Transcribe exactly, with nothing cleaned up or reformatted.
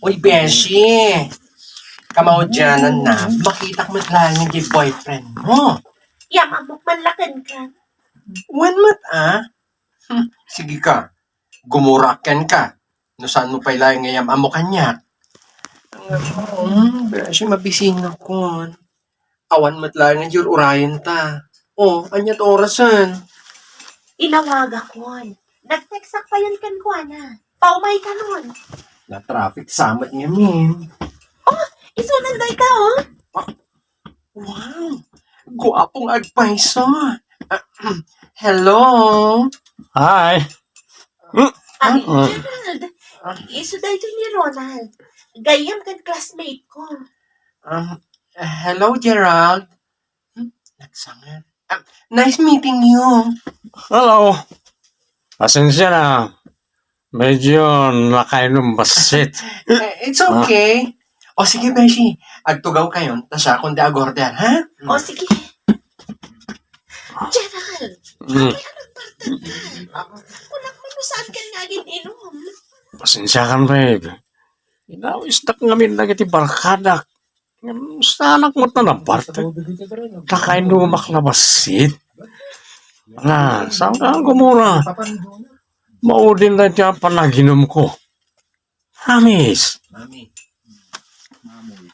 Uy, beshi! Kamaudianan na, makitak met laeng diay boyfriend mo. Yam-ammok man la kenka. Wen met, ah? Hmm, sige ka, gumura kenka. No saan mo pay laeng nga yam-ammo kaniak. Hmm, beshi, mabisingakon. Awan met laeng nga ur-urayen ta. Oh, ania't orasen? Inawagakon. Nag-textak payen kenkuana. Paumaykanon. Na-traffic sa met ngamin. Oh, isunan dayta, oh. Ah, wow. Guapo nga agpayso. Ah, hello. Hi. Ay, Mm. Gerald. Ah. Isu daytoy ni Ronald. Gayyem ken classmate ko. Um, hello, Gerald. Hmm, nagsangad. Ah, nice meeting you. Hello. Pasensya na. Medyo nakainom bassit. Eh, it's Ah. okay. O sige, beshi. Agtugaw kayon, ta siakon ti ag-order, ha? O sige. Gerald, Mm. kaya nagbartag ka. Kunak man no saan ka nga agin-inom. Pasensyakan, babe. Inawisdak ngamin dagiti barkadak. Ngem saanak met a nabartag. Ta kainumak la bassit. Ah, saan ka gumura? Maudin daytoy a panaginumko. Amis. Mami. Mamoy.